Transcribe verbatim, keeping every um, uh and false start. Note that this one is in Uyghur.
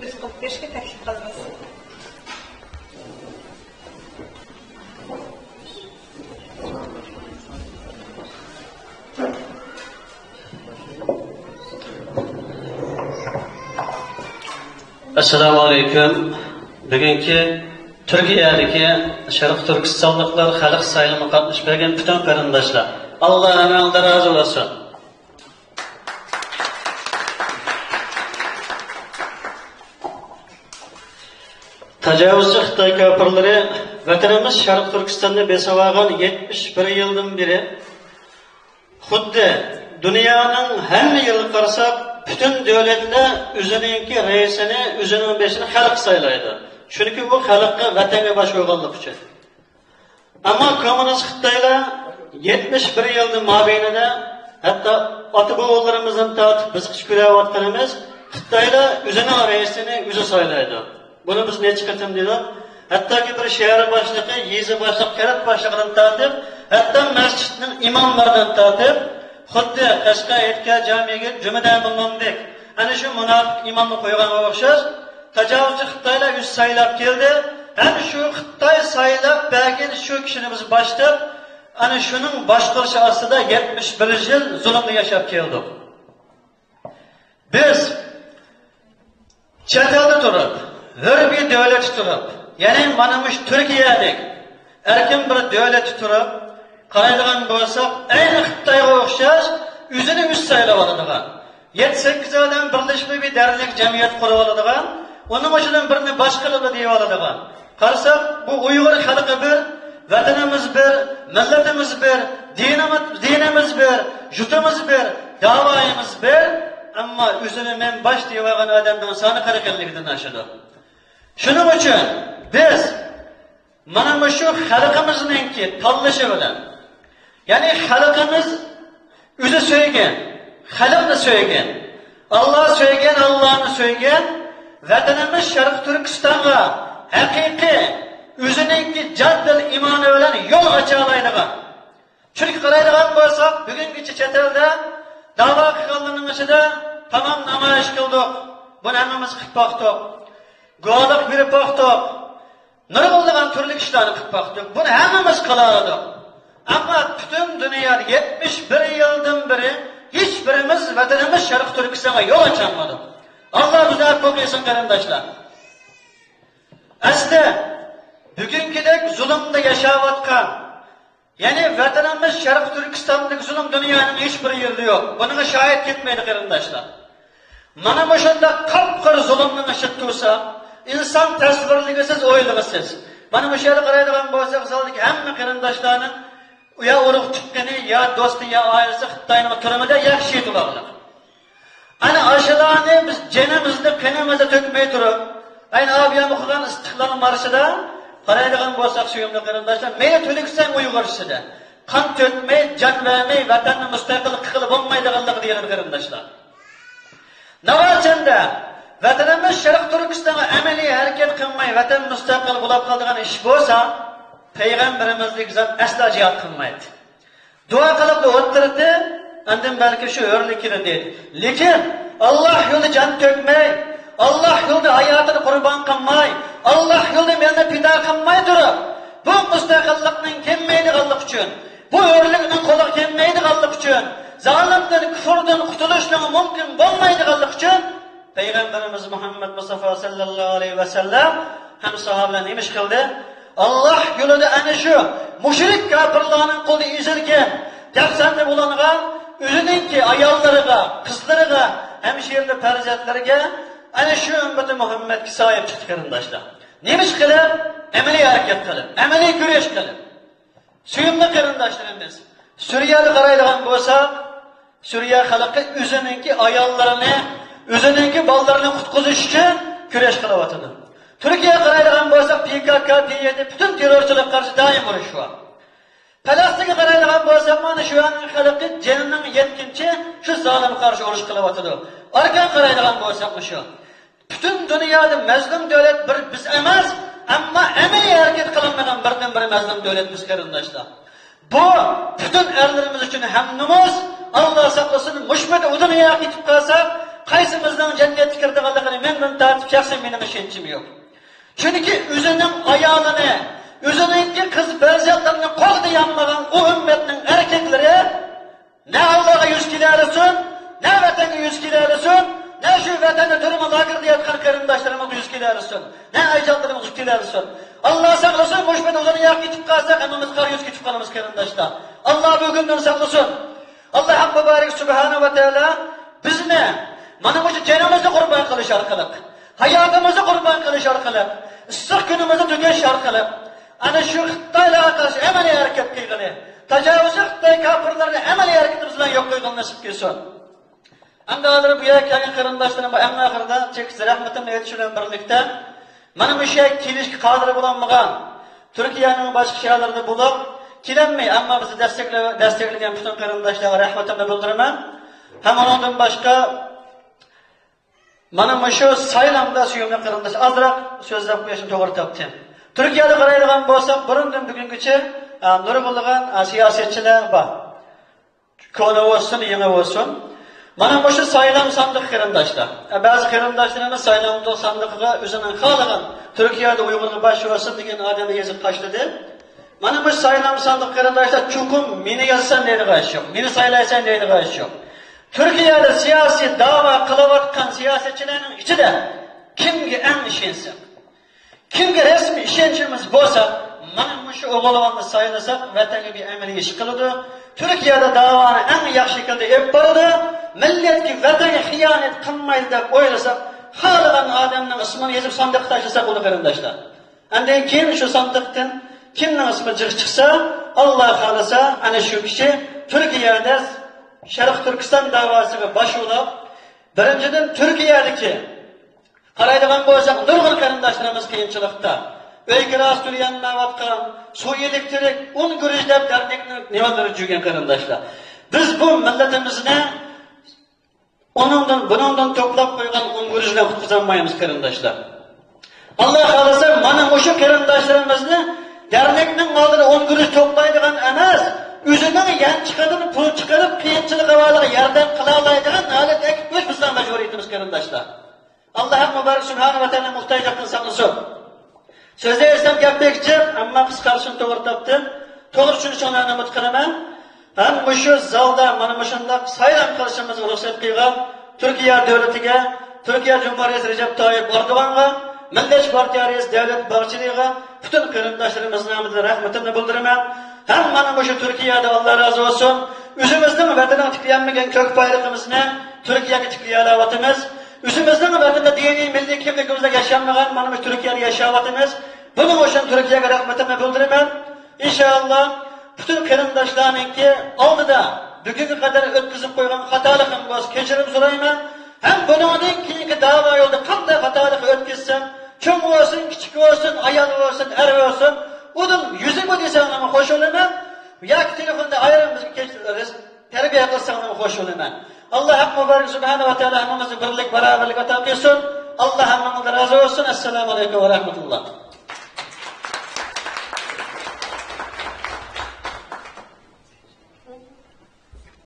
سۆز قىلىپ بېرىشكە تەكلىپ قىلىمىز. ئەسسالامۇ ئەلەيكۇم. بۈگۈنكى تۈركىيەدىكى شەرقىي تۈركىستانلىقلار خەلق سايلىمىغا قاتنىشىپ كەلگەن پۈتۈن قېرىنداشلار، ئاللا ھەممىڭلاردىن رازى بولسۇن. تاجاۋۇزچى خىتاي كاپىرلىرى ۋەتىنىمىز شەرقىي تۈركىستاننى بېسىۋالغان يەتمىش بىر يىلدىن بېرى، خۇددى دۇنيانىڭ ھەممە يېرىگە قارىساق، پۈتۈن دۆلەتلەر ئۆزىنىڭكى رەئىسىنى، ئۆزىنىڭ بېشىنى خەلق سايلايدۇ. چۈنكى ئۇ خەلققە، ۋەتەنگە باش بولغانلىقى ئۈچۈن. ئەمما كوممۇنىست خىتايلار يەتمىش بىر يىلنىڭ مابەينىدە، ھەتتا ئاتا-بوۋىلىرىمىزدىن تارتىپ بىزگىچە كۆرۈۋاتقىنىمىز، خىتايلار ئۆزىنىڭ رەئىسىنى ئۆزى سايلايدۇ. بۇنى بىز نەچچە قېتىم دېدۇق. ھەتتاكى بىر شەھەر باشلىقى، يېزا باشلىقى، كەنت باشلىقىدىن تارتىپ، ھەتتا مەسچىتنىڭ ئىماملىرىدىن تارتىپ، خۇددى قەشقەر ھېيتگاھ جامىگە جۈمىدە موللامدەك، ئەنە شۇ مۇناپىق ئىمامنى قويغانغا ئوخشاش، تاجاۋۇزچى خىتايلار ئۆزى سايلاپ كەلدى. ھەم شۇ خىتاي سايلاپ بەرگەن شۇ كىشىنى بىز باشلاپ، ئەنە شۇنىڭ باشقۇرۇشى ئاستىدا يەتمىش بىر يىل زۇلۇمدا ياشاپ كەلدۇق. بىز چەت ئەلدە تۇرۇپ، ھۆر بىر دۆلەتتە تۇرۇپ، يەنى مانا مۇشۇ تۈركىيەدەك ئەركىن بىر دۆلەتتە تۇرۇپ قارايدىغان بولساق، ئەينى خىتايغا ئوخشاش ئۆزىنى ئۆزى سايلاۋالىدىغان، يەتتە-سەككىز ئادەم بىرلىشىپ بىر دەرنەك جەمئىيەت قۇرۇۋالىدىغان، ئۇنىڭ ئىچىدىن بىرنى باشقا قىلىدۇ دېيىۋالىدىغان. قارىساق، بۇ ئۇيغۇر خەلقى بىر، ۋەتىنىمىز بىر، مىللىتىمىز بىر، دىنىمىز، دىنىمىز بىر، يۇرتىمىز بىر، داۋايىمىز بىر. ئەمما ئۆزىنى مەن باش دەيۋالغان ئادەمنىڭ سانى قىرىق ئەللىكتىن ئاشىدۇ. شۇنىڭ ئۈچۈن بىز مانا مۇشۇ خەلقىمىزنىڭكى تاللىشى بىلەن، يەنى خەلقىمىز ئۆزى سۆيگەن، خەلقنى سۆيگەن، ئاللا سۆيگەن، ئاللانى سۆيگەن، ۋەتىنىمىز شەرقىي تۈركىستانغا ھەقىقىي ئۆزىنىڭكى جان دىل ئىمانى بىلەن يول ئاچالايدىغان. چۈنكى قارايدىغان بولساق، بۈگۈنگىچە چەت ئەلدە داۋا قىلغانلارنىڭ ئىچىدە تامام نامايىش قىلدۇق، بۇنى ھەممىمىز قىلىپ باقتۇق، گۇۋاھلىق بېرىپ باقتۇق. نۇرغۇنلىغان تۈرلۈك ئىشلارنى قىلىپ باقتۇق. بۇنى ھەممىمىز قىلالىدۇق. ئەمما پۈتۈن دۇنيادا يەتمىش بىر يىلدىن بېرى ھېچ بىرىمىز ۋەتىنىمىز شەرقىي تۈركىستانغا يول ئاچالمىدۇق. ئاللا بىزنى ئەپۇ قىلسۇن، قېرىنداشلار. ئەسلى بۈگۈنكىدەك زۇلۇمدا ياشاۋاتقان، يەنى ۋەتىنىمىز شەرقىي تۈركىستاندىكى زۇلۇم دۇنيانىڭ ھېچ بىر يېرىدە يوق. بۇنىڭغا شاھىت كەتمەيدۇ، قېرىنداشلار. مانا مۇشۇنداق قاپقارا زۇلۇمنىڭ ئىچىدە تۇرساق، ئىنسان تەسۋىرلىگۈسىز، ئويلىغۇسىز. مانا مۇشۇ يەردە قارايدىغان بولساق، زالدىكى ھەممە قېرىنداشلارنىڭ يا ئۇرۇق تۇغقىنى، يا دوستى، يا ئائىلىسى خىتاينىڭ تۈرمىدە يا شېھىت بولغانلىق. ئەنە ئاشۇلارنى بىز جېنىمىزنى، قېنىمىزنى تۆكمەي تۇرۇپ، ئەينى ئابىيان ئوقۇغان ئىستىقلال مارشىدا قارايدىغان بولساق، سۆيۈملۈك قېرىنداشلار، مەيلى تۈركىستان، ئۇيغۇرچىسىدا قان تۆكمەي، جان بەرمەي ۋەتەننى مۇستەقىل قىلغىلى بولمايدىغانلىقى دېگەن، قېرىنداشلار. ناۋاچەندە ۋەتىنىمىز شەرقىي تۈركىستانغا ئەمەلىي ھەرىكەت قىلماي، ۋەتەن مۇستەقىل بولۇپ قالىدىغان ئىش بولسا، پەيغەمبىرىمىزدىكى زات ئەسلا جىھاد قىلمايتتى. دۇئا قىلىپلا ئولتۇردى، ئاندىن بەلكى شۇ ھۆرلۈك كېلىدۇ دېدى. لېكىن ئاللا يولىدا جان تۆكمەي، ئاللا يولىدا ھاياتىنى قۇربان قىلماي، ئاللا يولىدا مېنى پىدا قىلماي تۇرۇپ، بۇ مۇستەقىللىقنىڭ كەلمەيدىغانلىقى ئۈچۈن، بۇ ھۆرلۈكنىڭ قولىغا كەلمەيدىغانلىقى ئۈچۈن، زالىمدىن، كۇفرىدىن قۇتۇلۇشنىڭ مۇمكىن بولمايدىغانلىقى ئۈچۈن، پەيغەمبىرىمىز مۇھەممەد مۇستافا سەللەللاھۇ ئەلەيھى ۋەسەللەم ھەم ساھابىلەر نېمە ئىش قىلدى؟ ئاللا يولىدا ئەنە شۇ مۇشرىك كاپىرلارنىڭ قولىدا ئېزىلگەن، دەپسەندە بولۇنغان، ئۆزىنىڭكى ئاياللىرىغا، قىزلىرىغا، ھەمشىرىلەر پەرزەنتلىرىگە ئەنە شۇ ئۈممىتى مۇھەممەدكە ساھىب چىقتى، قېرىنداشلار. نېمە ئىش قىلىپ؟ ئەمەلىي ھەرىكەت قىلىپ، ئەمەلىي كۈرەش قىلىپ. سۆيۈملۈك قېرىنداشلىرىمىز، سۈرىيەگە قارايدىغان بولساق، سۈرىيە خەلقى ئۆزىنىڭكى ئاياللىرىنى، ئۆزىنىڭكى بالىلىرىنى قۇتقۇزۇش ئۈچۈن كۈرەش قىلىۋاتىدۇ. تۈركىيەگە قارايدىغان بولساق، پى كاكا، پى يەيدى، پۈتۈن تېررورچىلىققا قارشى دائىم ئۇرۇش بار. پەلەستىنگە قارايدىغان بولساق، مانا شۇ يەرنىڭ خەلقى جېنىنىڭ يەتكىنىچە شۇ زالىمغا قارشى ئۇرۇش قىلىۋاتىدۇ. ئاركانغا قارايدىغان بولساق، مۇشۇ. پۈتۈن دۇنيادا مەزلۇم دۆلەت بىر بىز ئەمەس، ئەمما ئەمەلىي ھەرىكەت قىلالمىغان بىردىنبىر مەزلۇم دۆلەت بىز، قېرىنداشلار. بۇ پۈتۈن ئەرلىرىمىز ئۈچۈن ھەم نومۇس، ئاللا ساقلىسۇن، مۇشۇ پېتى ئۇ دۇنياغا كېتىپ قالساق، قايسىمىزنىڭ جەننەتكە كىرىدىغانلىقىنى مەن بۇنى تارتىپ شەخسەن مېنىڭ ئىشەنچىم يوق. چۈنكى ئۆزىنىڭ ئايالىنى، ئۆزىنىڭكى قىز پەرزەنتلىرىنى قولىدا يانمىغان ئۇ ئۈممەتنىڭ ئەركەكلىرى نە ئاللاغا يۈز كېلەلىسۇن، نە ۋەتەنگە يۈز كېلەلىسۇن، نە شۇ ۋەتەندە تۈرمە لاگېردا ياتقان قېرىنداشلىرىمىزغا يۈز كېلەلىسۇن، نە ئەجدادلىرىمىزغا يۈز كېلەلىسۇن. ئاللا ساقلىسۇن، مۇشۇ پېتى ئۇزۇن ياق كېتىپ قالساق، ھەممىمىز قارا يۈز كېتىپ قالىمىز، قېرىنداشلار. ئاللا بۇ كۈندىن ساقلىسۇن. ئاللا ھەق مۇبارەك سۇبھانەھۇ ۋە تائالا بىزنى مانا مۇشۇ جېنىمىزنى قۇربان قىلىش ئارقىلىق، ھاياتىمىزنى قۇربان قىلىش ئارقىلىق، ئىسسىق كۈنىمىزنى تۈگەش ئارقىلىق، ئەنە شۇ خىتايلارغا قارشى ئەمەلىي ھەرىكەت قىلغىلى، تاجاۋۇزچى خىتاي كاپىرلارنى ئەمەلىي ھەرىكىتىمىز بىلەن يوق قىلغىلى نېسىپ قىلسۇن. ئەمدى ھازىر بۇ يەرگە كەلگەن قېرىنداشلىرىم، ئەڭ ئاخىرىدا چېكىتسىز رەھمىتىمنى ئېيتىش بىلەن بىرلىكتە، مانا مۇشۇ يەرگە كېلىشكە قادىر بولالمىغان، تۈركىيەنىڭ باشقا شەھەرلىرىدە بولۇپ، كېلەلمەي، ئەمما بىزنى دەستەكلە-، دەستەكلىگەن پۈتۈن قېرىنداشلارغا رەھمىتىمنى بىلدۈرىمەن. ھەم ئۇنىڭدىن باشقا، مانا مۇشۇ سايلامدا سۆيۈملۈك قېرىنداش، ئازراق سۆزلەپ قويۇشنى توغرا تاپتىم. تۈركىيەدە قارايدىغان بولساق، بۇرۇندىن بۈگۈنگىچە، ئا، نۇرغۇنلىغان، ئا، سىياسەتچىلەر بار. كونا بولسۇن، يېڭى بولسۇن. مانا مۇشۇ سايلام ساندۇقى قېرىنداشلار. ئە، بەزى قېرىنداشلىرىمىز سايلام ساندۇقىغا ئۆزىنىڭ خالىغان، تۈركىيەدە ئۇيغۇرغا باش بولسۇن دېگەن ئادەمنى يېزىپ تاشلىدى. مانا مۇشۇ سايلام ساندۇقى قېرىنداشلار، چوقۇم مېنى يازسەن دەيدىغان ئىش يوق، مېنى سايلايسەن دەيدىغان ئىش يوق. تۈركىيەدە سىياسىي داۋا قىلىۋاتقان سىياسەتچىلەرنىڭ ئىچىدە كىمگە ئەڭ ئىشەنسەك، كىمگە رەسمىي ئىشەنچىمىز بولسا، مانا مۇشۇ ئوغۇلۋاننى سايلىساق، ۋەتەنگە بىر ئەمەلىي ئىش قىلىدۇ. تۈركىيەدە داۋانى ئەڭ ياخشى شەكىلدە ئېلىپ بارىدۇ. مىللەتكە، ۋەتەنگە خىيانەت قىلمايدۇ دەپ ئويلىساق، خالىغان ئادەمنىڭ ئىسمىنى يېزىپ ساندۇققا تاشلىساق بولىدۇ، قېرىنداشلار. ئاندىن كېيىن شۇ ساندۇقتىن كىمنىڭ ئىسمى جىق چىقسا، ئاللا خالىسا، ئەنە شۇ كىشى تۈركىيەدە شەرقىي تۈركىستان داۋاسىغا باش بولۇپ، بىرىنچىدىن، تۈركىيەدىكى قارايدىغان بولساق، نۇرغۇن قېرىنداشلىرىمىز قىيىنچىلىقتا. ئۆي كىراسى تۆلىيەلمەيۋاتقان، سۇ، ئېلېكتىرىك، ئۇن، گۈرۈچ دەپ دەردلىكنىڭ نېمىلىرى جۈگەن قېرىنداشلار. بىز بۇ مىللىتىمىزنى ئۇنىڭدىن، بۇنىڭدىن توپلاپ قويغان ئۇن، گۈرۈچ بىلەن قۇتقۇزالمايمىز قېرىنداشلار. ئاللا خالىسا، مانا مۇشۇ قېرىنداشلىرىمىزنى دەرنەكنىڭ ئالدىدا ئۇن، گۈرۈچ توپلايدىغان ئەمەس، ئۆزىنىڭ يانچۇقىدىن پۇل چىقىرىپ، قىيىنچىلىق ئەھۋالىغا ياردەم قىلالايدىغان ھالەتكە ئەكىپ قويۇش بىزنىڭ مەجبۇرىيىتىمىز، قېرىنداشلار. ئاللا ھەق مۇبارەك سۇبھانەھۇ ۋە تائالا موھتاجلىقتىن ساقلىسۇن. سۆزلەيسەم گەپ بەك جىق، ئەمما قىسقارتىشنى توغرا تاپتىم. توغرا چۈشىنىشىڭلارنى ئۈمىد قىلىمەن. ھەم مۇشۇ زالدا مانا مۇشۇنداق سايلام قىلىشىمىزغا رۇخسەت قىلغان تۈركىيە دۆلىتىگە، تۈركىيە جۇمھۇر رەئىسى رەجەپ تايىپ ئەردوغانغا، مىللەتچى پارتىيە رەئىسى دەۋلەت باغچىلىغا، پۈتۈن قېرىنداشلىرىمىزنىڭ نامىدىن رەھمىتىمنى بىلدۈرىمەن. ھەم مانا مۇشۇ تۈركىيەدە ئاللا رازى بولسۇن، ئۆزىمىزنىڭ ۋەتىنىڭ تىكلەنمىگەن كۆك بايرىقىمىزنى تۈركىيەگە تىكلىيەلەۋاتىمىز. ئۆزىمىزنىڭ ۋەتىنىدە دىنىي مىللىي كىملىكىمىزدە ياشانمىغان مانا مۇشۇ تۈركىيەدە ياشاۋاتىمىز. بۇنىڭ ئۈچۈن تۈركىيەگە رەھمىتىمنى بىلدۈرىمەن. ئىنشائاللا، پۈتۈن قېرىنداشلارنىڭكى ئالدىدا بۈگۈنگە قەدەر ئۆتكۈزۈپ قويغان خاتالىقىم بولسا كەچۈرۈم سورايمەن. ھەم بۇنىڭدىن كېيىنكى داۋا يولىدا قانداق خاتالىق ئۆتكۈزسەم، چوڭ بولسۇن، كىچىك بولسۇن، ئايال بولسۇن، ئەر بولسۇن، ئۇدۇل يۈزۈمگە دېسەڭلارمۇ خوش بولىمەن. ياكى تېلېفوندا ئايرىم بىزگە كەچ-، رەس-، تەربىيە قىلساڭلارمۇ خوش بولىمەن. ئاللا ھەق مۇبارەك سۇبھانەھۇ ۋە تائالا ھەممىمىزگە بىرلىك، باراۋەرلىك ئاتا قىلسۇن. ئاللا ھەممىڭلارغا رازى بولسۇن. ئەسسالامۇ ئەلەيكۇم ۋە رەھمەتۇللا.